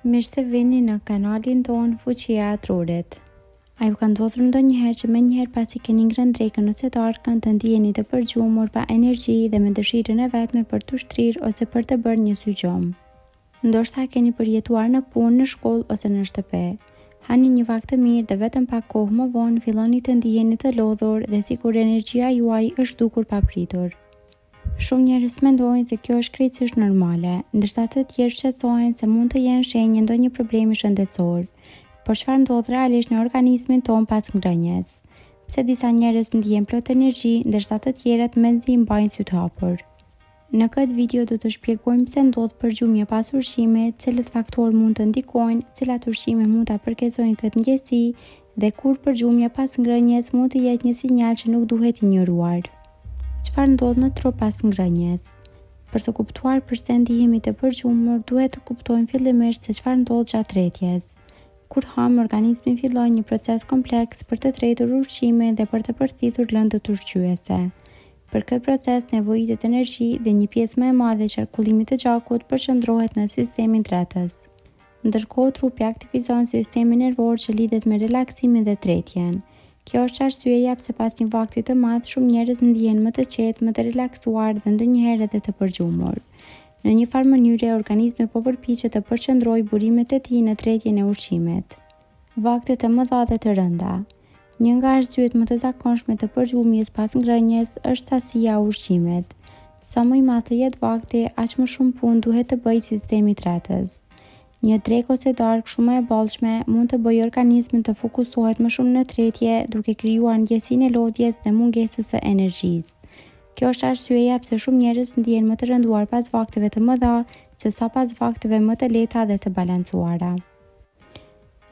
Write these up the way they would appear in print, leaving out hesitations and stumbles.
Mirë se vini në kanalin tonë Fuqia e Trurit. A ju ka ndodhur ndonjëherë që menjëherë pasi keni ngrënë drekën ose darkën të ndiheni të përgjumur, pa energji dhe me dëshirën e vetme për t'u shtrirë ose për të bërë një sy gjumë? Ndoshta e keni përjetuar në punë, në shkollë ose në shtëpi. Hani një vakt të mirë dhe vetëm pak kohë më vonë filloni të ndiheni të lodhur dhe sikur energjia juaj është zhdukur papritur. Shumë njerëz mendojnë se kjo është krejtësisht normale, ndërsa të tjerë shqetësohen se mund të jenë shenjë e ndonjë problemi shëndetësor. Por çfarë ndodh realisht në organizmin tonë pas ngrënies? Pse disa njerëz ndihen plot energji, ndërsa të tjerët mezi mbajnë sytë hapur? Në këtë video do të shpjegojmë pse ndodh përgjumja pas ushqimit, cilët faktorë mund të ndikojnë, cilat ushqime mund ta përkeqësojnë këtë ndjesi dhe kur përgjumja pas ngrënies mund të jetë një sinjal që nuk duhet injoruar. Çfarë ndodh në trup pas ngrënies? Për të kuptuar përse ndihemi të përgjumur, duhet të kuptojmë fillimisht se çfarë ndodh gjatë tretjes. Kur hamë, organizmi fillon një proces kompleks për të tretur ushqimin dhe për të përthithur lëndët ushqyese. Për këtë proces nevojitet energji dhe një pjesë më e madhe e qarkullimit të gjakut përqendrohet në sistemin tretës. Ndërkohë, trupi aktivizon sistemin nervor që lidhet me relaksimin dhe tretjen. Kjo është arsyeja pse pas një vakti të madh, shumë njerëz ndihen më të qetë, më të relaksuar dhe ndonjëherë edhe të përgjumur. Në një farë mënyre, organizmi po përpiqet të përqendrojë burimet e tij në tretjen e ushqimit. Vakte të mëdha dhe të rënda. Një nga arsyet më të zakonshme të përgjumjes pas ngrënies është sasia e ushqimit. Sa më i madh të jetë vakti, aq më shumë punë duhet të bëjë sistemi tretës. Një drekë ose darkë shumë më e bollshme mund të bëjë organizmin të fokusohet më shumë në tretje, duke krijuar ndjesinë e lodhjes dhe mungesës së energjisë. Kjo është arsyeja pse shumë njerëz ndihen më të rënduar pas vakteve të mëdha sesa pas vakteve më të lehta dhe të balancuara.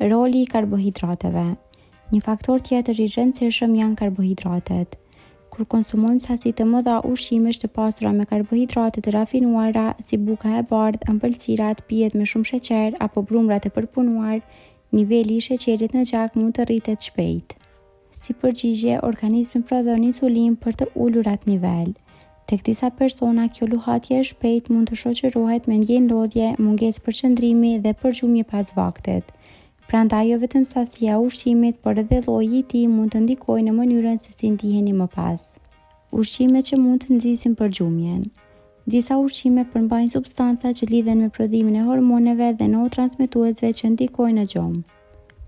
Roli i karbohidrateve. Një faktor tjetër i rëndësishëm janë karbohidratet. Kur konsumojmë sasi të mëdha ushqimesh të pasura me karbohidrate të rafinuara, si buka e bardhë, ëmbëlsirat, pijet me shumë sheqer apo brumrat e përpunuar, niveli i sheqerit në gjak mund të rritet shpejt. Si përgjigje, organizmi prodhon insulinë për të ulur atë nivel. Tek disa persona, kjo luhatje e shpejtë mund të shoqërohet me ndjenjë lodhje, mungesë përqendrimi dhe përgjumje pas vaktit. Prandaj, jo vetëm sasia e ushqimit, por edhe lloji i tij mund të ndikojë në mënyrën se si ndiheni më pas. Ushqimet që mund të nxisin përgjumjen. Disa ushqime përmbajnë substanca që lidhen me prodhimin e hormoneve dhe neurotransmetuesve që ndikojnë në gjumë.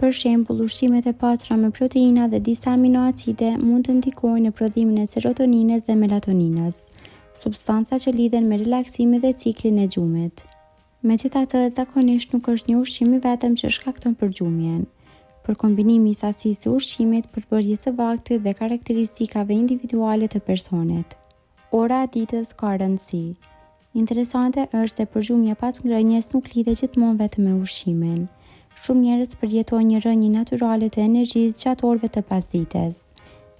Për shembull, ushqimet e pasura me proteina dhe disa aminoacide mund të ndikojnë në prodhimin e serotoninës dhe melatoninës, substanca që lidhen me relaksimin dhe ciklin e gjumit. Megjithatë, zakonisht nuk është një ushqim i vetëm që shkakton përgjumjen, por kombinimi i sasisë së ushqimit, përbërjes së vaktit dhe karakteristikave individuale të personit. Ora e ditës ka rëndësi. Interesante është se përgjumja pas ngrënies nuk lidhet gjithmonë vetëm me ushqimin. Shumë njerëz përjetojnë një rënie natyrale të energjisë gjatë orëve të pasdites.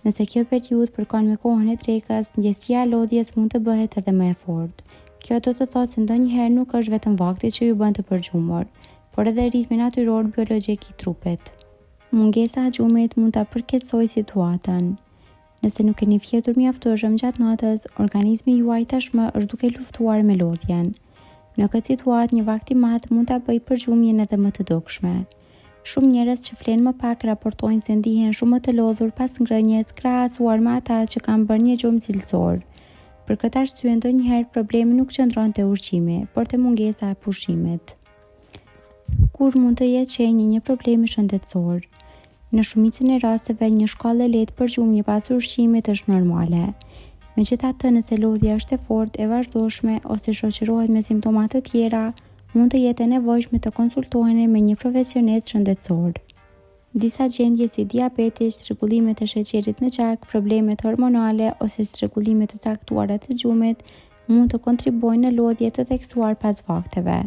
Nëse kjo periudhë përkon me kohën e drekës, ndjesia e lodhjes mund të bëhet edhe më e fortë. Kjo do të thotë se ndonjëherë nuk është vetëm vakti që ju bën të përgjumur, por edhe ritmi natyror biologjik i trupit. Mungesa e gjumit mund ta përkeqësojë situatën. Nëse nuk keni fjetur mjaftueshëm gjatë natës, organizmi juaj tashmë është duke luftuar me lodhjen. Në këtë situatë, një vakt i madh mund ta bëjë përgjumjen edhe më të dukshme. Shumë njerëz që flenë më pak raportojnë se ndihen shumë më të lodhur pas ngrënies krahasuar me ata që kanë bërë një gjumë cilësor. Për këtë arsye ndonjëherë problemi nuk qëndron te ushqimi, por te mungesa e pushimit. Kur mund të jetë shenjë e një problemi shëndetësor? Në shumicën e rasteve, një shkallë e lehtë përgjumje pas ushqimit është normale. Megjithatë, nëse lodhja është e fortë, e vazhdueshme ose shoqërohet me simptoma të tjera, mund të jetë e nevojshme të konsultoheni me një profesionist shëndetësor. Disa gjendje si diabeti, çrregullimet e sheqerit në gjak, problemet hormonale ose çrregullime të caktuara të gjumit mund të kontribuojnë në lodhje të theksuar pas vakteve.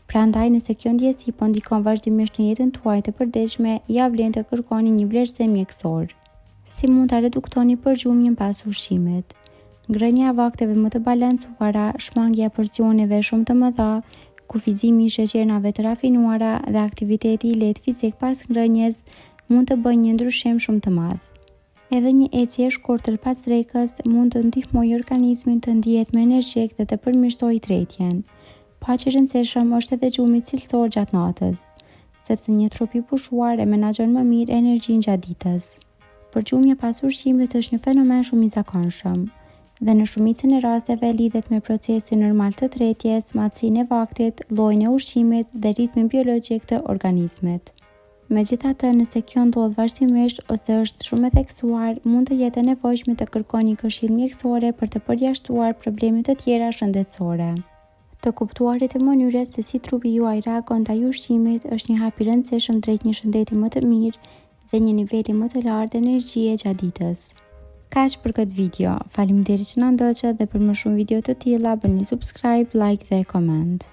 Prandaj, nëse kjo ndjesi po ndikon vazhdimisht në jetën tuaj të përditshme, ia vlen të kërkoni një vlerësim mjekësor. Si mund ta reduktoni përgjumjen pas ushqimit? Ngrënia e vakteve më të balancuara, shmangia e porcioneve shumë të mëdha, kufizimi i sheqernave të rafinuara dhe aktiviteti i lehtë fizik pas ngrënies mund të bëjnë një ndryshim shumë të madh. Edhe një ecje e shkurtër pas drekës mund të ndihmojë organizmin të ndihet më energjik dhe të përmirësojë tretjen. Po aq i rëndësishëm është edhe gjumi cilësor gjatë natës, sepse një trup i pushuar e menaxhon më mirë energjinë gjatë ditës. Përgjumja pas ushqimit është një fenomen shumë i zakonshëm dhe në shumicën e rasteve lidhet me procesin normal të tretjes, madhësinë e vaktit, llojin e ushqimit dhe ritmin biologjik të organizmit. Megjithatë, nëse kjo ndodh vazhdimisht ose është shumë e theksuar, mund të jetë e nevojshme të kërkoni këshillë mjekësore për të përjashtuar probleme të tjera shëndetësore. Të kuptuarit e mënyrës se si trupi juaj reagon ndaj ushqimit është një hap i rëndësishëm drejt një shëndeti më të mirë dhe një niveli më të lartë energjie gjatë ditës. Kaq për këtë video. Faleminderit që na ndoqët dhe për më shumë video të tilla bëni subscribe, like dhe comment.